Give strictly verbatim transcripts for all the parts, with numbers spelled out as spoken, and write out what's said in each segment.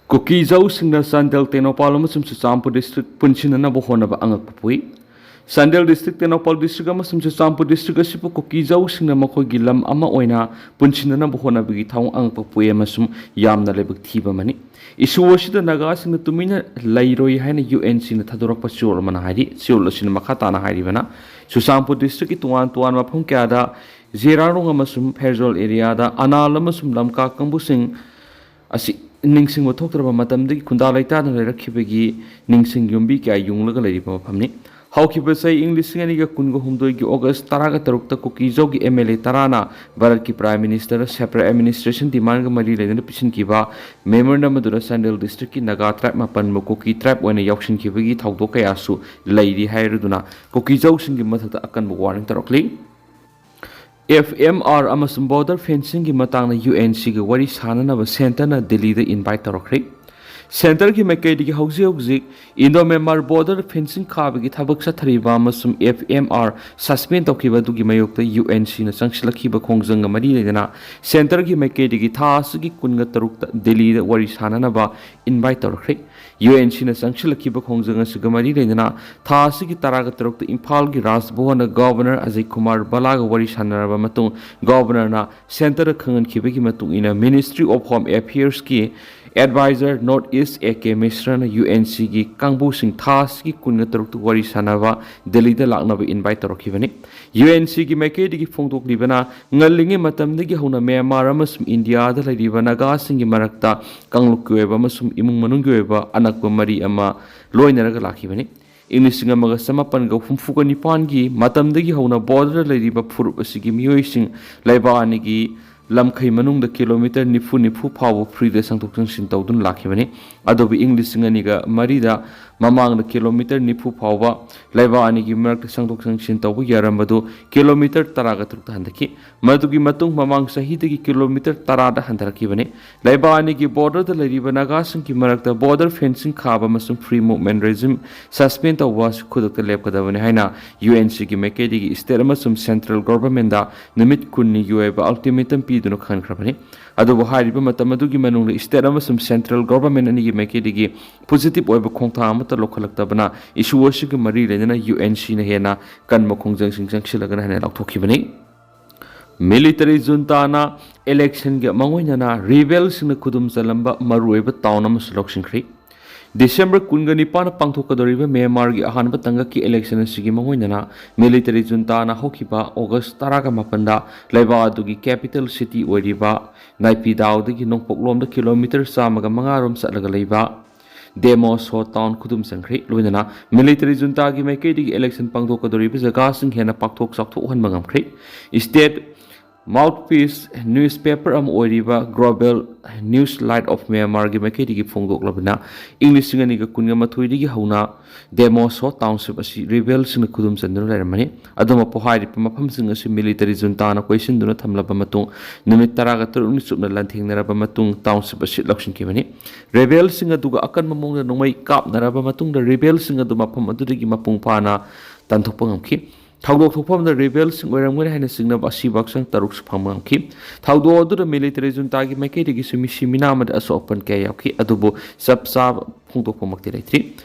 ꯀꯨꯀꯤꯖꯧꯁꯤꯡꯅ ꯆꯥꯟꯗꯦꯜ, ꯇꯦꯡꯅꯧꯄꯥꯜ ꯑꯃꯁꯨꯡ ꯆꯨꯔꯆꯥꯟꯄꯨꯔ ꯗꯤꯁꯇ꯭ꯔꯤꯛ ꯄꯨꯟꯁꯤꯟꯅꯅꯕ ꯍꯣꯠꯅꯕ ꯑꯉꯛꯄ ꯄꯣꯛꯏ꯫ ꯆꯥꯟꯗꯦꯜ ꯗꯤꯁꯇ꯭ꯔꯤꯛ, ꯇꯦꯡꯅꯧꯄꯥꯜ ꯗꯤꯁꯇ꯭ꯔꯤꯛ ꯑꯃꯁꯨꯡ ꯆꯨꯔꯆꯥꯟꯄꯨꯔ ꯗꯤꯁꯇ꯭ꯔꯤꯛ ꯑꯁꯤꯕꯨ ꯀꯨꯀꯤꯖꯧꯁꯤꯡꯅ ꯃꯈꯣꯏꯒꯤ ꯂꯝ ꯑꯃ ꯑꯣꯏꯅ ꯄꯨꯟꯁꯤꯟꯅꯅꯕ ꯍꯣꯠꯅꯕꯒꯤ ꯊꯧꯑꯣꯡ ꯑꯉꯛꯄ ꯄꯣꯛꯏ ꯑꯃꯁꯨꯡ ꯌꯥꯝꯅ ꯂꯥꯏꯕꯛ ꯊꯤꯕ ꯑꯃꯅꯤ꯫ ꯏꯁꯨ ꯑꯁꯤꯗ ꯅꯥꯒꯥꯁꯤꯡꯅ ꯇꯨꯃꯤꯟꯅ ꯂꯩꯔꯣꯏ ꯍꯥꯏꯅ ꯌꯨ ꯑꯦꯟ ꯁꯤꯅ ꯊꯥꯗꯣꯔꯛꯄ ꯆꯦꯔꯣꯜ ꯑꯃꯅ ꯍꯥꯏꯔꯤ꯫ ꯆꯦꯔꯣꯜ ꯑꯁꯤꯅ ꯃꯈꯥ ꯇꯥꯅ ꯍꯥꯏꯔꯤꯕꯅ, ꯆꯨꯔꯆꯥꯟꯄꯨꯔ ꯗꯤꯁꯇ꯭ꯔꯤꯛꯀꯤ ꯇꯣꯉꯥꯟ ꯇꯣꯉꯥꯟꯕ ꯃꯐꯝ ꯀꯌꯥꯗ ꯖꯦꯔꯥꯔꯣꯡ ꯑꯃꯁꯨꯡ ꯐꯦꯔꯖꯣꯜ ꯑꯦꯔꯤꯌꯥꯗ ꯑꯅꯥꯜ ꯑꯃꯁꯨꯡ ꯂꯝꯀꯥ ꯀꯥꯡꯕꯨꯁꯤꯡ ꯑꯁꯤ ꯅꯤꯡꯁꯤꯡꯕ ꯊꯣꯛꯇ꯭ꯔꯕ ꯃꯇꯝꯗꯒꯤ ꯈꯨꯟꯗꯥ ꯂꯩꯇꯥꯗꯅ ꯂꯩꯔꯛꯈꯤꯕꯒꯤ ꯅꯤꯡꯁꯤꯡ ꯌꯨꯝꯕꯤ ꯀꯌꯥ ꯌꯨꯡꯂꯒ ꯂꯩꯔꯤꯕ ꯃꯐꯝꯅꯤ꯫ ꯍꯧꯈꯤꯕ ꯆꯍꯤ ꯏꯪ ꯂꯤꯁꯤꯡ ꯑꯅꯤꯒ ꯀꯨꯟꯒ ꯍꯨꯝꯗꯣꯏꯒꯤ ꯑꯣꯒꯁ ꯇꯔꯥꯒ ꯇꯔꯨꯛꯇ ꯀꯨꯀꯤꯖꯧꯒꯤ ꯑꯦꯝ ꯑꯦꯜ ꯑꯦ ꯇꯔꯥꯅ ꯚꯥꯔꯠꯀꯤ ꯄ꯭ꯔꯥꯏꯝ ꯃꯤꯅꯤꯁꯇꯔ ꯁꯦꯄꯔꯦꯠ ꯑꯦꯗꯃꯤꯅꯤꯁꯇ꯭ꯔꯦꯁꯟ ꯗꯤꯃꯥꯟꯒ ꯃꯔꯤ ꯂꯩꯅꯅ ꯄꯤꯁꯤꯟꯈꯤꯕ ꯃꯦꯃꯣꯔꯦꯟꯗꯝ ꯑꯗꯨꯗ ꯆꯥꯟꯗꯦꯜ ꯗꯤꯁꯇ꯭ꯔꯤꯛꯀꯤ ꯅꯥꯒꯥ ꯇ꯭ꯔꯥꯏꯕ ꯃꯥꯄꯟꯕꯨ ꯀꯨꯀꯤ ꯇ꯭ꯔꯥꯏꯕ ꯑꯣꯏꯅ ꯌꯥꯎꯁꯤꯟꯈꯤꯕꯒꯤ ꯊꯧꯗꯣꯛ ꯀꯌꯥꯁꯨ ꯂꯩꯔꯤ ꯍꯥꯏꯔꯗꯨꯅ ꯀꯨꯀꯤꯖꯧꯁꯤꯡꯒꯤ ꯃꯊꯛꯇ ꯑꯀꯟꯕ ꯋꯥꯔꯅꯤꯡ ꯇꯧꯔꯛꯂꯤ꯫ ꯑꯦꯐ ꯑꯦꯝ ꯑꯥꯔ ꯑꯃꯁꯨꯡ ꯕꯣꯔꯗꯔ ꯐꯦꯟꯁꯤꯡꯒꯤ ꯃꯇꯥꯡꯗ ꯌꯨ ꯑꯦꯟ ꯁꯤꯒ ꯋꯥꯔꯤ ꯁꯥꯅꯅꯕ ꯁꯦꯟꯇꯔꯅ ꯗꯤꯜꯂꯤꯗ ꯏꯟꯚꯥꯏꯠ ꯇꯧꯔꯛꯈ꯭ꯔꯦ꯫ ꯁꯦꯟꯇꯔꯒꯤ ꯃꯥꯏꯀꯩꯗꯒꯤ ꯍꯧꯖꯤꯛ ꯍꯧꯖꯤꯛ ꯏꯟꯗꯣ ꯃ꯭ꯌꯥꯟꯃꯥꯔ ꯕꯣꯔꯗꯔ ꯐꯦꯟꯁꯤꯡ ꯈꯥꯕꯒꯤ ꯊꯕꯛ ꯆꯠꯊꯔꯤꯕ ꯑꯃꯁꯨꯡ ꯑꯦꯐ ꯑꯦꯝ ꯑꯥꯔ ꯁꯁꯄꯦꯟ ꯇꯧꯈꯤꯕ ꯑꯗꯨꯒꯤ ꯃꯥꯌꯣꯛꯇ ꯌꯨ ꯑꯦꯟ ꯁꯤꯅ ꯆꯪꯁꯤꯜꯂꯛꯈꯤꯕ ꯈꯣꯡꯖꯪꯒ ꯃꯔꯤ ꯂꯩꯅꯅ ꯁꯦꯟꯇꯔꯒꯤ ꯃꯥꯏꯀꯩꯗꯒꯤ ꯊꯥ ꯑꯁꯤꯒꯤ ꯀꯨꯟꯒ ꯇꯔꯨꯛꯇ ꯗꯤꯜꯂꯤꯗ ꯋꯥꯔꯤ ꯁꯥꯅꯅꯕ ꯏꯟꯚꯥꯏꯠ ꯇꯧꯔꯛꯈ꯭ꯔꯦ꯫ ꯌꯨ ꯑꯦꯟ ꯁꯤꯅ ꯆꯪꯁꯤꯜꯂꯛꯈꯤꯕ ꯈꯣꯡꯖꯪ ꯑꯁꯤꯒ ꯃꯔꯤ ꯂꯩꯅꯅ ꯊꯥ ꯑꯁꯤꯒꯤ ꯇꯔꯥꯒ ꯇꯔꯨꯛꯇ ꯏꯝꯐꯥꯜꯒꯤ ꯔꯥꯖ ꯚꯋꯟꯗ ꯒꯣꯚꯔꯅꯔ ꯑꯖꯌ ꯀꯨꯃꯥꯔ ꯚꯜꯂꯥꯒ ꯋꯥꯔꯤ ꯁꯥꯅꯔꯕ ꯃꯇꯨꯡ ꯒꯣꯚꯔꯅꯔꯅ ꯁꯦꯟꯇꯔꯗ ꯈꯪꯍꯟꯈꯤꯕꯒꯤ ꯃꯇꯨꯡ ꯏꯟꯅ ꯃꯤꯅꯤꯁꯇ꯭ꯔꯤ ꯑꯣꯐ ꯍꯣꯝ ꯑꯦꯐꯤꯌꯔꯁꯀꯤ adviser north east A K ꯃꯤꯁ꯭ꯔꯅ ꯌꯨ ꯑꯦꯟ ꯁꯤꯒꯤ ꯀꯥꯡꯕꯨꯁꯤꯡ ꯊꯥ ꯑꯁꯤꯒꯤ ꯀꯨꯟꯒ ꯇꯔꯨꯛꯇ ꯋꯥꯔꯤ ꯁꯥꯅꯕ ꯗꯤꯜꯂꯤꯗ ꯂꯥꯛꯅꯕ ꯏꯟꯚꯥꯏꯠ ꯇꯧꯔꯛꯈꯤꯕꯅꯤ꯫ ꯌꯨ ꯑꯦꯟ ꯁꯤꯒꯤ ꯃꯥꯏꯀꯩꯗꯒꯤ ꯐꯣꯡꯗꯣꯛꯂꯤꯕꯅ ꯉꯜꯂꯤꯉꯩ ꯃꯇꯝꯗꯒꯤ ꯍꯧꯅ ꯃ꯭ꯌꯥꯟꯃꯥꯔ ꯑꯃꯁꯨꯡ ꯏꯟꯗꯤꯌꯥꯗ ꯂꯩꯔꯤꯕ ꯅꯥꯒꯥꯁꯤꯡꯒꯤ ꯃꯔꯛꯇ ꯀꯥꯡꯂꯨꯞꯀꯤ ꯑꯣꯏꯕ ꯑꯃꯁꯨꯡ ꯏꯃꯨꯡ ꯃꯅꯨꯡꯒꯤ ꯑꯣꯏꯕ ꯑꯅꯛꯄ ꯃꯔꯤ ꯑꯃ ꯂꯣꯏꯅꯔꯒ ꯂꯥꯛꯈꯤꯕꯅꯤ꯫ ꯏꯪ ꯂꯤꯁꯤꯡ ꯑꯃꯒ ꯆꯃꯥꯄꯟꯒ ꯍꯨꯝꯐꯨꯒ ꯅꯤꯄꯥꯟꯒꯤ ꯃꯇꯝꯗꯒꯤ ꯍꯧꯅ ꯕꯣꯔꯗꯔꯗ ꯂꯩꯔꯤꯕ ꯐꯨꯔꯨꯞ ꯑꯁꯤꯒꯤ ꯃꯤꯑꯣꯏꯁꯤꯡ ꯂꯩꯕꯥꯛ ꯑꯅꯤꯒꯤ ꯂꯝꯈꯩ ꯃꯅꯨꯡꯗ ꯀꯤꯂꯣꯃꯤꯇꯔ ꯅꯤꯐꯨ ꯅꯤꯐꯨ ꯐꯥꯎꯕ ꯐ꯭ꯔꯤꯗ ꯆꯪꯊꯣꯛ ꯆꯪꯁꯤꯟ ꯇꯧꯗꯨꯅ ꯂꯥꯛꯈꯤꯕꯅꯤ꯫ ꯑꯗꯨꯕꯨ ꯏꯪ ꯂꯤꯁꯤꯡ ꯑꯅꯤꯒ ꯃꯔꯤꯗ ꯃꯃꯥꯡꯗ ꯀꯤꯂꯣꯃꯤꯇꯔ ꯅꯤꯐꯨ ꯐꯥꯎꯕ ꯂꯩꯕꯥꯛ ꯑꯅꯤꯒꯤ ꯃꯔꯛꯇ ꯆꯪꯊꯣꯛ ꯆꯪꯁꯤꯟ ꯇꯧꯕ ꯌꯥꯔꯝꯕꯗꯨ ꯀꯤꯂꯣꯃꯤꯇꯔ ꯇꯔꯥꯒ ꯇꯔꯨꯛꯇ ꯍꯟꯊꯈꯤ꯫ ꯃꯗꯨꯒꯤ ꯃꯇꯨꯡ ꯃꯃꯥꯡ ꯆꯍꯤꯗꯒꯤ ꯀꯤꯂꯣꯃꯤꯇꯔ ꯇꯔꯥꯗ ꯍꯟꯊꯔꯛꯈꯤꯕꯅꯤ꯫ ꯂꯩꯕꯥꯛ ꯑꯅꯤꯒꯤ ꯕꯣꯔꯗꯔꯗ ꯂꯩꯔꯤꯕ ꯅꯥꯒꯥꯁꯤꯡꯒꯤ ꯃꯔꯛꯇ ꯕꯣꯔꯗꯔ ꯐꯦꯟꯁꯤꯡ ꯈꯥꯕ ꯑꯃꯁꯨꯡ ꯐ꯭ꯔꯤ ꯃꯨꯚꯃꯦꯟ ꯔꯦꯖꯤꯝ ꯁꯁꯄꯦꯟ ꯇꯧꯕ ꯑꯁꯤ ꯈꯨꯗꯛꯇ ꯂꯦꯞꯀꯗꯕꯅꯤ ꯍꯥꯏꯅ ꯌꯨ ꯑꯦꯟ ꯁꯤꯒꯤ ꯃꯥꯏꯀꯩꯗꯒꯤ ꯁ꯭ꯇꯦꯠ ꯑꯃꯁꯨꯡ ꯁꯦꯟꯇ꯭ꯔꯦꯜ ꯒꯣꯚꯔꯟꯃꯦꯟꯗ ꯅꯨꯃꯤꯠ ꯀꯨꯟꯅꯤꯒꯤ ꯑꯣꯏꯕ ꯑꯜꯇꯤꯃꯦꯇꯝ ꯄꯤ ꯄꯤꯗꯨꯅ ꯈꯪꯍꯟꯈ꯭ꯔꯕꯅꯤ꯫ ꯑꯗꯨꯕꯨ ꯍꯥꯏꯔꯤꯕ ꯃꯇꯝ ꯑꯗꯨꯒꯤ ꯃꯅꯨꯡꯗ state ꯑꯃꯁꯨꯡ central government ꯑꯅꯤꯒꯤ ꯃꯥꯏꯀꯩꯗꯒꯤ positive ꯑꯣꯏꯕ ꯈꯣꯡꯊꯥꯡ ꯑꯃꯠꯇ ꯂꯧꯈꯠꯂꯛꯇꯕꯅ issue ꯑꯁꯤꯒꯤ ꯃꯔꯤ ꯂꯩꯅꯅ U N C ꯅ ꯍꯦꯟꯅ ꯀꯟꯕ ꯈꯣꯡꯖꯪꯁꯤꯡ ꯆꯪꯁꯤꯜꯂꯒꯅꯤ ꯍꯥꯏꯅ ꯂꯥꯎꯊꯣꯛꯈꯤꯕꯅꯤ꯫ Military junta ꯅ election ꯒꯤ ꯃꯥꯡꯑꯣꯏꯅꯅ rebel ꯁꯤꯡꯅ ꯈꯨꯗꯨꯝ ꯆꯜꯂꯝꯕ ꯃꯔꯨꯑꯣꯏꯕ town ꯑꯃꯁꯨ ꯂꯧꯁꯤꯟꯈ꯭ꯔꯤ꯫ December ꯀꯨꯟꯒ ꯅꯤꯄꯥꯟꯗ ꯄꯥꯡꯊꯣꯛꯀꯗꯧꯔꯤꯕ Myanmar ꯒꯤ ꯑꯍꯥꯟꯕ ꯇꯥꯡꯀꯛꯀꯤ election ꯑꯁꯤꯒꯤ ꯃꯥꯡꯑꯣꯏꯅꯅ military junta ꯅ ꯍꯧꯈꯤꯕ August ꯇꯔꯥꯒ ꯃꯥꯄꯟꯗ ꯂꯩꯕꯥꯛ ꯑꯗꯨꯒꯤ capital city ꯑꯣꯏꯔꯤꯕ ꯅꯥꯏꯄꯤꯗꯥꯎꯗꯒꯤ ꯅꯣꯡꯄꯣꯛꯂꯣꯝꯗ kilometre ꯆꯥꯝꯃꯒ ꯃꯉꯥ ꯔꯣꯝ ꯆꯠꯂꯒ ꯂꯩꯕ Demoso town ꯈꯨꯗꯨꯝ ꯆꯟꯈ꯭ꯔꯤ꯫ ꯂꯣꯏꯅꯅ military junta ꯒꯤ ꯃꯥꯏꯀꯩꯗꯒꯤ election ꯄꯥꯡꯊꯣꯛꯀꯗꯧꯔꯤꯕ ꯖꯒꯥꯁꯤꯡ ꯍꯦꯟꯅ ꯄꯥꯛꯊꯣꯛ ꯆꯥꯎꯊꯣꯛꯍꯟꯕ ꯉꯝꯈ꯭ꯔꯤ꯫ State mouthpiece newspaper ꯑꯃ ꯑꯣꯏꯔꯤꯕ Global News Light of Myanmar ꯒꯤ ꯃꯥꯏꯀꯩꯗꯒꯤ ꯐꯣꯡꯗꯣꯛꯂꯕꯅ, ꯏꯪ ꯂꯤꯁꯤꯡ ꯑꯅꯤꯒ ꯀꯨꯟꯒ ꯃꯥꯊꯣꯏꯗꯒꯤ ꯍꯧꯅ Demoso township ꯑꯁꯤ rebel ꯁꯤꯡꯅ ꯈꯨꯗꯨꯝ ꯆꯟꯗꯨꯅ ꯂꯩꯔꯝꯕꯅꯤ꯫ ꯑꯗꯨꯃꯛꯄꯨ ꯍꯥꯏꯔꯤꯕ ꯃꯐꯝꯁꯤꯡ ꯑꯁꯤ military junta ꯅ ꯀꯣꯏꯁꯤꯟꯗꯨꯅ ꯊꯝꯂꯕ ꯃꯇꯨꯡ, ꯅꯨꯃꯤꯠ ꯇꯔꯥꯒ ꯇꯔꯨꯛꯅꯤ ꯆꯨꯞꯅ ꯂꯥꯟꯊꯦꯡꯅꯔꯕ ꯃꯇꯨꯡ township ꯑꯁꯤ ꯂꯧꯁꯤꯟꯈꯤꯕꯅꯤ꯫ Rebel ꯁꯤꯡ ꯑꯗꯨꯒ ꯑꯀꯟꯕ ꯃꯑꯣꯡꯗ ꯅꯣꯡꯃꯩ ꯀꯥꯞꯅꯔꯕ ꯃꯇꯨꯡꯗ, rebel ꯁꯤꯡ ꯑꯗꯨ ꯃꯐꯝ ꯑꯗꯨꯗꯒꯤ ꯃꯄꯨꯡ ꯐꯥꯅ ꯇꯥꯟꯊꯣꯛꯄ ꯉꯝꯈꯤ꯫ ꯊꯧꯗꯣꯛ ꯊꯣꯛꯐꯝꯗ rebel ꯁꯤꯡ ꯑꯣꯏꯔꯝꯒꯅꯤ ꯍꯥꯏꯅ ꯆꯤꯡꯅꯕ ꯑꯁꯤꯕ ꯍꯛꯆꯥꯡ ꯇꯔꯨꯛꯁꯨ ꯐꯪꯕ ꯉꯝꯈꯤ꯫ ꯊꯧꯗꯣꯛ ꯑꯗꯨꯗ military junta ꯒꯤ ꯃꯥꯏꯀꯩꯗꯒꯤꯁꯨ ꯃꯤꯁꯤ ꯃꯤꯅꯥ ꯑꯃꯗꯤ ꯑꯁꯣꯛ ꯑꯄꯟ ꯀꯌꯥ ꯌꯥꯎꯈꯤ, ꯑꯗꯨꯕꯨ ꯆꯞ ꯆꯥꯕ ꯐꯣꯡꯗꯣꯛꯄꯃꯛꯇꯤ ꯂꯩꯇ꯭ꯔꯤ꯫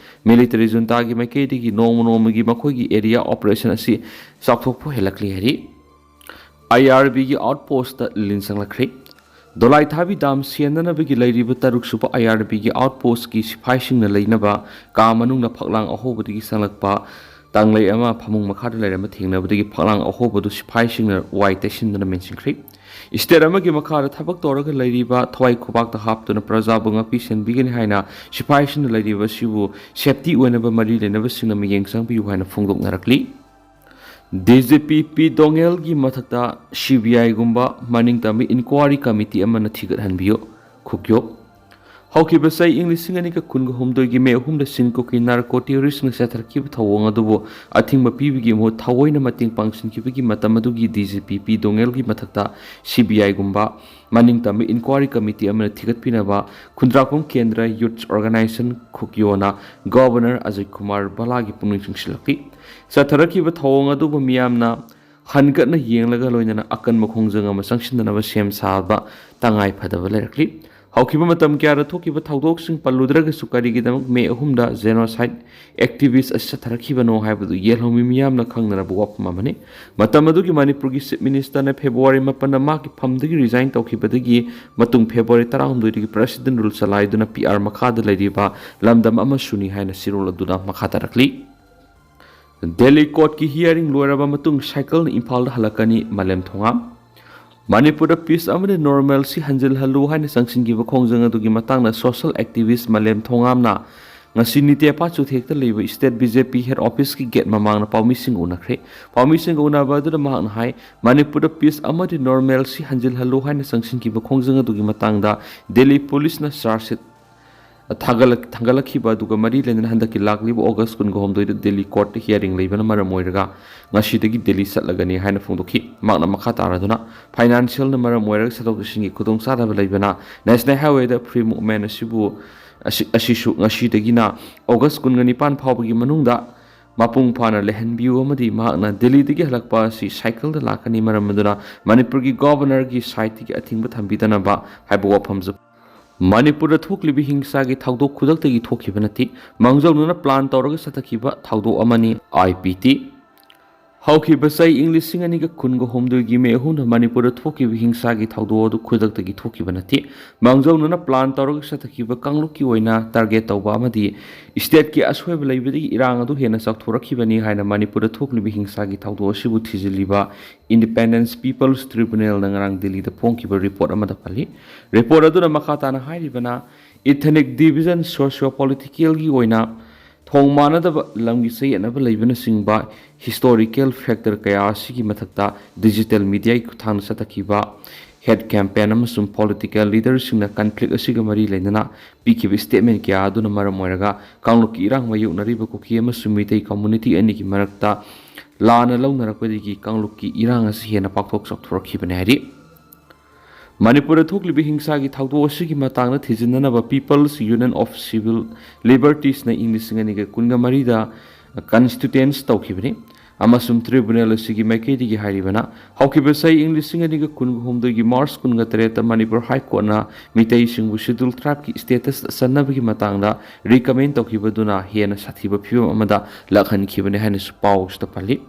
Military junta ꯒꯤ ꯃꯥꯏꯀꯩꯗꯒꯤ ꯅꯣꯡꯃ ꯅꯣꯡꯃꯒꯤ ꯃꯈꯣꯏꯒꯤ area operation ꯑꯁꯤ ꯆꯥꯎꯊꯣꯛꯄ ꯍꯦꯜꯂꯛꯂꯤ ꯍꯥꯏꯔꯤ꯫ I R B ꯒꯤ outpost ꯇ ꯂꯤꯟ ꯆꯪꯂꯛꯈ꯭ꯔꯤ꯫ ꯗꯣꯂꯥꯏꯊꯥꯕꯤ dam ꯁꯦꯟꯅꯅꯕꯒꯤ ꯂꯩꯔꯤꯕ ꯇꯔꯨꯛ ꯁꯨꯕ I R B ꯒꯤ outpost ꯀꯤ ꯁꯤꯐꯥꯏꯁꯤꯡꯅ ꯂꯩꯅꯕ ꯀꯥ ꯃꯅꯨꯡꯗ ꯐꯛꯂꯥꯡ ꯑꯍꯧꯕꯗꯒꯤ ꯆꯪꯂꯛꯄ ꯇꯥꯡꯂꯩ ꯑꯃ ꯐꯃꯨꯡ ꯃꯈꯥꯗ ꯂꯩꯔꯝꯕ ꯊꯦꯡꯅꯕꯗꯒꯤ ꯐꯛꯂꯥꯡ ꯑꯍꯧꯕꯗꯨ ꯁꯤꯐꯥꯏꯁꯤꯡꯅ ꯋꯥꯏ ꯇꯩꯁꯤꯟꯗꯨꯅ ꯃꯦꯟꯁꯤꯟꯈ꯭ꯔꯤ꯫ State ꯑꯃꯒꯤ ꯃꯈꯥꯗ ꯊꯕꯛ ꯇꯧꯔꯒ ꯂꯩꯔꯤꯕ ꯊꯋꯥꯏ ꯈꯨꯕꯥꯛꯇ ꯍꯥꯞꯇꯨꯅ ꯄ꯭ꯔꯖꯥꯕꯨ ꯉꯥꯛꯄꯤ ꯁꯦꯟꯕꯤꯒꯅꯤ ꯍꯥꯏꯅ ꯁꯤꯐꯥꯏꯁꯤꯡꯅ ꯂꯩꯔꯤꯕ ꯑꯁꯤꯕꯨ safety ꯑꯣꯏꯅꯕ ꯃꯔꯤ ꯂꯩꯅꯕꯁꯤꯡꯅ ꯃꯤꯠꯌꯦꯡ ꯆꯪꯕꯤꯌꯨ ꯍꯥꯏꯅ ꯐꯣꯡꯗꯣꯛꯅꯔꯛꯂꯤ꯫ D G P ꯄꯤ ꯗꯣꯉꯦꯜꯒꯤ ꯃꯊꯛꯇ C B I ꯒꯨꯝꯕ ꯃꯅꯤꯡ ꯇꯝꯕ inquiry committee ꯑꯃꯅ ꯊꯤꯒꯠꯍꯟꯕꯤꯌꯨ꯫ ꯈꯨꯛꯌꯣꯛ꯫ ꯍꯧꯈꯤꯕ ꯆꯍꯤ ꯏꯪ ꯂꯤꯁꯤꯡ ꯑꯅꯤꯒ ꯀꯨꯟꯒ ꯍꯨꯝꯗꯣꯏꯒꯤ May ꯑꯍꯨꯝꯗ ꯁꯤꯟ ꯀꯨꯀꯤ narco terrorist ꯅ ꯆꯠꯊꯔꯛꯈꯤꯕ ꯊꯧꯑꯣꯡ ꯑꯗꯨꯕꯨ ꯑꯊꯤꯡꯕ ꯄꯤꯕꯒꯤ ꯃꯍꯨꯠ ꯊꯑꯣꯏꯅ ꯃꯇꯦꯡ ꯄꯥꯡꯁꯤꯟꯈꯤꯕꯒꯤ ꯃꯇꯝ ꯑꯗꯨꯒꯤ D G P ꯄꯤ ꯗꯣꯉꯦꯜꯒꯤ ꯃꯊꯛꯇ C B I ꯒꯨꯝꯕ ꯃꯅꯤꯡ ꯇꯝꯕ inquiry committee ꯑꯃꯅ ꯊꯤꯒꯠꯄꯤꯅꯕ ꯈꯨꯟꯗ꯭ꯔꯥꯛꯄꯝ ꯀꯦꯟꯗ꯭ꯔ Youth Organization ꯈꯨꯛꯌꯣꯅ Governor Ajit Kumar ꯚꯜꯂꯥꯒꯤ ꯄꯨꯛꯅꯤꯡ ꯆꯤꯡꯁꯤꯜꯂꯛꯈꯤ꯫ ꯆꯠꯊꯔꯛꯈꯤꯕ ꯊꯧꯑꯣꯡ ꯑꯗꯨꯕꯨ ꯃꯤꯌꯥꯝꯅ ꯍꯟꯒꯠꯅ ꯌꯦꯡꯂꯒ ꯂꯣꯏꯅꯅ ꯑꯀꯟꯕ ꯈꯣꯡꯖꯪ ꯑꯃ ꯆꯪꯁꯤꯟꯗꯅꯕ ꯁꯦꯝ ꯁꯥꯕ ꯇꯉꯥꯏ ꯐꯗꯕ ꯂꯩꯔꯛꯂꯤ꯫ ꯍꯧꯈꯤꯕ ꯃꯇꯝ ꯀꯌꯥꯗ ꯊꯣꯛꯈꯤꯕ ꯊꯧꯗꯣꯛꯁꯤꯡ ꯄꯜꯂꯨꯗ꯭ꯔꯒꯁꯨ, ꯀꯔꯤꯒꯤꯗꯃꯛ ꯃꯦ ꯑꯍꯨꯝꯗ genocide activist ꯑꯁꯤ ꯆꯠꯊꯔꯛꯈꯤꯕꯅꯣ ꯍꯥꯏꯕꯗꯨ ꯌꯦꯜꯍꯧꯃꯤ ꯃꯤꯌꯥꯝꯅ ꯈꯪꯅꯔꯕ ꯋꯥꯐꯝ ꯑꯃꯅꯤ꯫ ꯃꯇꯝ ꯑꯗꯨꯒꯤ ꯃꯅꯤꯄꯨꯔꯒꯤ Chief Ministerꯅ February ꯃꯥꯄꯟꯗ ꯃꯍꯥꯛꯀꯤ ꯐꯝꯗꯒꯤ resign ꯇꯧꯈꯤꯕꯗꯒꯤ ꯃꯇꯨꯡ February ꯇꯔꯥꯍꯨꯝꯗꯣꯏꯗꯒꯤ President Rule ꯆꯂꯥꯏꯗꯨꯅ P R ꯃꯈꯥꯗ ꯂꯩꯔꯤꯕ ꯂꯝꯗꯝ ꯑꯃꯁꯨꯅꯤ ꯍꯥꯏꯅ ꯁꯤꯔꯣꯜ ꯑꯗꯨꯅ ꯃꯈꯥ ꯇꯥꯔꯛꯂꯤ꯫ ꯗꯦꯜꯂꯤ ꯀꯣꯔꯠꯀꯤ hearing ꯂꯣꯏꯔꯕ ꯃꯇꯨꯡ ꯁꯥꯏꯀꯜꯅ ꯏꯝꯐꯥꯜꯗ ꯍꯜꯂꯛꯀꯅꯤ, ꯃꯥꯂꯦꯝ ꯊꯣꯉꯥꯝ꯫ ꯃꯅꯤꯄꯨꯔꯗ peace ꯑꯃꯗꯤ normalcy ꯍꯟꯖꯤꯜꯍꯜꯂꯨ ꯍꯥꯏꯅ ꯆꯪꯁꯤꯟꯈꯤꯕ ꯈꯣꯡꯖꯪ ꯑꯗꯨꯒꯤ ꯃꯇꯥꯡꯗ social activist ꯃꯥꯂꯦꯝ ꯊꯣꯉꯥꯝꯅ ꯉꯁꯤ ꯅꯤꯇꯦꯄꯥ ꯆꯨꯊꯦꯛꯇ ꯂꯩꯕ state B J P head officeꯀꯤ gate ꯃꯃꯥꯡꯗ ꯄꯥꯎꯃꯤꯁꯤꯡꯒ ꯎꯅꯈ꯭ꯔꯦ꯫ ꯄꯥꯎꯃꯤꯁꯤꯡꯒ ꯎꯅꯕ ꯑꯗꯨꯗ ꯃꯍꯥꯛꯅ ꯍꯥꯏ, ꯃꯅꯤꯄꯨꯔꯗ peace ꯑꯃꯗꯤ normalcy ꯍꯟꯖꯤꯜꯍꯜꯂꯨ ꯍꯥꯏꯅ ꯆꯪꯁꯤꯟꯈꯤꯕ ꯈꯣꯡꯖꯪ ꯑꯗꯨꯒꯤ ꯃꯇꯥꯡꯗ ꯗꯦꯜꯂꯤ ꯄꯨꯂꯤꯁꯅ charge sheet ꯊꯥꯒꯠꯂꯛ-, ꯊꯥꯡꯒꯠꯂꯛꯈꯤꯕ ꯑꯗꯨꯒ ꯃꯔꯤ ꯂꯩꯅꯅ ꯍꯟꯗꯛꯀꯤ ꯂꯥꯛꯂꯤꯕ August ꯀꯨꯟꯒ ꯍꯨꯝꯗꯣꯏꯗ ꯗꯦꯜꯂꯤ ꯀꯣꯔꯠꯇ hearing ꯂꯩꯕꯅ ꯃꯔꯝ ꯑꯣꯏꯔꯒ ꯉꯁꯤꯗꯒꯤ ꯗꯦꯜꯂꯤ ꯆꯠꯂꯒꯅꯤ ꯍꯥꯏꯅ ꯐꯣꯡꯗꯣꯛꯈꯤ꯫ ꯃꯍꯥꯛꯅ ꯃꯈꯥ ꯇꯥꯔꯗꯨꯅ, financialꯅ ꯃꯔꯝ ꯑꯣꯏꯔꯒ ꯆꯠꯊꯣꯛ ꯆꯠꯁꯤꯟꯒꯤ ꯈꯨꯗꯣꯡꯆꯥꯗꯕ ꯂꯩꯕꯅ National Highwayꯗ free movement ꯑꯁꯤꯕꯨ, ꯑꯁꯤ, ꯑꯁꯤꯁꯨ ꯉꯁꯤꯗꯒꯤꯅ August ꯀꯨꯟꯒ ꯅꯤꯄꯥꯟ ꯐꯥꯎꯕꯒꯤ ꯃꯅꯨꯡꯗ ꯃꯄꯨꯡ ꯐꯥꯅ ꯂꯩꯍꯟꯕꯤꯌꯨ ꯑꯃꯗꯤ ꯃꯍꯥꯛꯅ ꯗꯦꯜꯂꯤꯗꯒꯤ ꯍꯜꯂꯛꯄ ꯑꯁꯤ ꯁꯥꯏꯀꯜꯗ ꯂꯥꯛꯀꯅꯤ, ꯃꯔꯝ ꯑꯗꯨꯅ ꯃꯅꯤꯄꯨꯔꯒꯤ Governorꯒꯤ sideꯇꯒꯤ ꯑꯊꯤꯡꯕ ꯊꯝꯕꯤꯗꯅꯕ ꯍꯥꯏꯕ ꯋꯥꯐꯝꯁꯨ꯫ ꯃꯅꯤꯄꯨꯔꯗ ꯊꯣꯛꯂꯤꯕ ꯍꯤꯡꯁꯥꯒꯤ ꯊꯧꯗꯣꯛ ꯈꯨꯗꯛꯇꯒꯤ ꯊꯣꯛꯈꯤꯕ ꯅꯠꯇꯦ, ꯃꯥꯡꯖꯧꯅꯅ plan ꯇꯧꯔꯒ ꯆꯠꯊꯈꯤꯕ ꯊꯧꯗꯣꯛ ꯑꯃꯅꯤ꯫ I P T꯫ ꯍꯧꯈꯤꯕ ꯆꯍꯤ ꯏꯪ ꯂꯤꯁꯤꯡ ꯑꯅꯤꯒ ꯀꯨꯟꯒ ꯍꯨꯝꯗꯣꯏꯒꯤ ꯃꯦ ꯑꯍꯨꯝꯗ ꯃꯅꯤꯄꯨꯔꯗ ꯊꯣꯛꯈꯤꯕ ꯍꯤꯡꯁꯥꯒꯤ ꯊꯧꯗꯣꯛ ꯑꯗꯨ ꯈꯨꯗꯛꯇꯒꯤ ꯊꯣꯛꯈꯤꯕ ꯅꯠꯇꯦ꯫ ꯃꯥꯡꯖꯧꯅꯅ plan ꯇꯧꯔꯒ ꯆꯠꯊꯈꯤꯕ ꯀꯥꯡꯂꯨꯞꯀꯤ ꯑꯣꯏꯅ target ꯇꯧꯕ ꯑꯃꯗꯤ stateꯀꯤ ꯑꯁꯣꯏꯕ ꯂꯩꯕꯗꯒꯤ ꯏꯔꯥꯡ ꯑꯗꯨ ꯍꯦꯟꯅ ꯆꯥꯎꯊꯣꯔꯛꯈꯤꯕꯅꯤ ꯍꯥꯏꯅ ꯃꯅꯤꯄꯨꯔꯗ ꯊꯣꯛꯂꯤꯕ ꯍꯤꯡꯁꯥꯒꯤ ꯊꯧꯗꯣꯛ ꯑꯁꯤꯕꯨ ꯊꯤꯖꯤꯜꯂꯤꯕ Independence People's Tribunalꯅ ꯉꯔꯥꯡ ꯗꯤꯜꯂꯤꯗ ꯐꯣꯡꯈꯤꯕ report ꯑꯃꯗ ꯄꯜꯂꯤ꯫ Report ꯑꯗꯨꯅ ꯃꯈꯥ ꯇꯥꯅ ꯍꯥꯏꯔꯤꯕꯅ, ethnic division, socio-politicalꯒꯤ ꯑꯣꯏꯅ ꯊꯣꯡ ꯃꯥꯟꯅꯗꯕ, ꯂꯝꯒꯤ ꯆꯌꯦꯠꯅꯕ ꯂꯩꯕꯅꯆꯤꯡꯕ historical factor ꯀꯌꯥ ꯑꯁꯤꯒꯤ ꯃꯊꯛꯇ digital mediaꯒꯤ ꯈꯨꯠꯊꯥꯡꯗ ꯆꯠꯊꯈꯤꯕ hate campaign ꯑꯃꯁꯨꯡ political leaderꯁꯤꯡꯅ conflict ꯑꯁꯤꯒ ꯃꯔꯤ ꯂꯩꯅꯅ ꯄꯤꯈꯤꯕ statement ꯀꯌꯥ ꯑꯗꯨꯅ ꯃꯔꯝ ꯑꯣꯏꯔꯒ ꯀꯥꯡꯂꯨꯞꯀꯤ ꯏꯔꯥꯡ ꯃꯥꯌꯣꯛꯅꯔꯤꯕ ꯀꯨꯀꯤ ꯑꯃꯁꯨꯡ ꯃꯤꯇꯩ community ꯑꯅꯤꯒꯤ ꯃꯔꯛꯇ ꯂꯥꯟꯅ ꯂꯧꯅꯔꯛꯄꯗꯒꯤ ꯀꯥꯡꯂꯨꯞꯀꯤ ꯏꯔꯥꯡ ꯑꯁꯤ ꯍꯦꯟꯅ ꯄꯥꯛꯊꯣꯛ ꯆꯥꯎꯊꯣꯔꯛꯈꯤꯕꯅꯤ ꯍꯥꯏꯔꯤ꯫ ꯃꯅꯤꯄꯨꯔꯗ ꯊꯣꯛꯂꯤꯕ ꯍꯤꯡꯁꯥꯒꯤ ꯊꯧꯗꯣꯛ ꯑꯁꯤꯒꯤ ꯃꯇꯥꯡꯗ ꯊꯤꯖꯤꯟꯅꯅꯕ People's Union of Civil Libertiesꯅ ꯏꯪ ꯂꯤꯁꯤꯡ ꯑꯅꯤꯒ ꯀꯨꯟꯒ ꯃꯔꯤꯗ constitute ꯇꯧꯈꯤꯕꯅꯤ꯫ ꯑꯃꯁꯨꯡ tribunal ꯑꯁꯤꯒꯤ ꯃꯥꯏꯀꯩꯗꯒꯤ ꯍꯥꯏꯔꯤꯕꯅ, ꯍꯧꯈꯤꯕ ꯆꯍꯤ ꯏꯪ ꯂꯤꯁꯤꯡ ꯑꯅꯤꯒ ꯀꯨꯟꯍꯨꯝꯗꯣꯏꯒꯤ March ꯀꯨꯟꯒ ꯇꯔꯦꯠꯇ ꯃꯅꯤꯄꯨꯔ High Courtꯅ ꯃꯤꯇꯩꯁꯤꯡꯕꯨ Scheduled Tribeꯀꯤ statusꯇ ꯆꯟꯅꯕꯒꯤ ꯃꯇꯥꯡꯗ recommend ꯇꯧꯈꯤꯕꯗꯨꯅ ꯍꯦꯟꯅ ꯁꯥꯊꯤꯕ ꯐꯤꯕꯝ ꯑꯃꯗ ꯂꯥꯛꯍꯟꯈꯤꯕꯅꯤ ꯍꯥꯏꯅꯁꯨ ꯄꯥꯎ ꯑꯁꯤꯗ ꯄꯜꯂꯤ꯫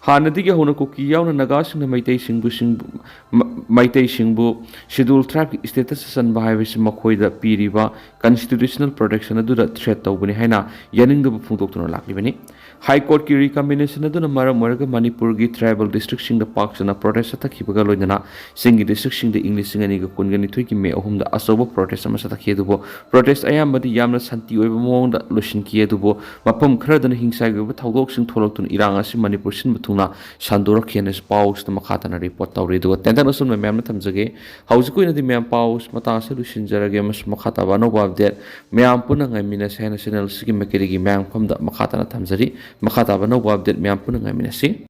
ꯍꯥꯟꯅꯗꯒꯤ ꯍꯧꯅ ꯀꯨꯀꯤ ꯌꯥꯎꯅ ꯅꯥꯒꯥꯁꯤꯡꯅ ꯃꯩꯇꯩꯁꯤꯡꯕꯨ, ꯁꯤꯡꯕꯨ, ꯃ-, ꯃꯩꯇꯩꯁꯤꯡꯕꯨ Scheduled Tribeꯀꯤ statusꯇ ꯆꯟꯕ ꯍꯥꯏꯕꯁꯤ ꯃꯈꯣꯏꯗ ꯄꯤꯔꯤꯕ constitutional protection ꯑꯗꯨꯗ threat ꯇꯧꯕꯅꯤ ꯍꯥꯏꯅ ꯌꯥꯅꯤꯡꯗꯕ ꯐꯣꯡꯗꯣꯛꯇꯨꯅ ꯂꯥꯛꯂꯤꯕꯅꯤ꯫ High Courtꯀꯤ recommendation ꯑꯗꯨꯅ ꯃꯔꯝ ꯑꯣꯏꯔꯒ ꯃꯅꯤꯄꯨꯔꯒꯤ tribal districtꯁꯤꯡꯗ ꯄꯥꯛ ꯁꯟꯅ protest ꯆꯠꯊꯈꯤꯕꯒ ꯂꯣꯏꯅꯅ ꯆꯤꯡꯒꯤ districtꯁꯤꯡꯗ ꯏꯪ ꯂꯤꯁꯤꯡ ꯑꯅꯤꯒ ꯀꯨꯟꯒ ꯅꯤꯊꯣꯏꯒꯤ May ꯑꯍꯨꯝꯗ ꯑꯆꯧꯕ protest ꯑꯃ ꯆꯠꯊꯈꯤ꯫ ꯑꯗꯨꯕꯨ protest ꯑꯌꯥꯝꯕꯗꯤ ꯌꯥꯝꯅ ꯁꯥꯟꯇꯤ ꯑꯣꯏꯕ ꯃꯑꯣꯡꯗ ꯂꯣꯏꯁꯤꯟꯈꯤ, ꯑꯗꯨꯕꯨ ꯃꯐꯝ ꯈꯔꯗꯅ ꯍꯤꯡꯁꯥꯒꯤ ꯑꯣꯏꯕ ꯊꯧꯗꯣꯛꯁꯤꯡ ꯊꯣꯛꯂꯛꯇꯨꯅ ꯏꯔꯥꯡ ꯑꯁꯤ ꯃꯅꯤꯄꯨꯔ ꯁꯤꯟꯕ ꯊꯨꯡꯅ ꯁꯟꯗꯣꯔꯛꯈꯤ ꯍꯥꯏꯅꯁꯨ ꯄꯥꯎꯁꯤꯗ ꯃꯈꯥ ꯇꯥꯅ report ꯇꯧꯔꯤ꯫ ꯑꯗꯨꯒ ꯇꯦꯟꯇꯛꯅ ꯑꯁꯨꯝꯅ ꯃꯌꯥꯝꯅ ꯊꯝꯖꯒꯦ꯫ ꯍꯧꯖꯤꯛꯀꯤ ꯑꯣꯏꯅꯗꯤ ꯃꯌꯥꯝ ꯄꯥꯎ ꯃꯇꯥꯡ ꯑꯁꯤ ꯂꯣꯏꯁꯤꯟꯖꯔꯒꯦ, ꯑꯃꯁꯨꯡ ꯃꯈꯥ ꯇꯥꯕ ꯑꯅꯧꯕ update ꯃꯌꯥꯝ ꯄꯨꯟꯅ ꯉꯥꯏꯃꯤꯟꯅꯁꯦ ꯍꯥꯏꯅ channel ꯑꯁꯤꯒꯤ ꯃꯥꯏꯀꯩꯗꯒꯤ ꯃꯌꯥꯝ ꯃꯐꯝꯗ ꯃꯈꯥ ꯇꯥꯅ ꯊꯝꯖꯔꯤ꯫ ꯃꯈꯥ ꯇꯥꯕ ꯑꯅꯧꯕ update ꯃꯌꯥꯝ ꯄꯨꯟꯅ ꯉꯥꯏꯃꯤꯟꯅꯁꯤ꯫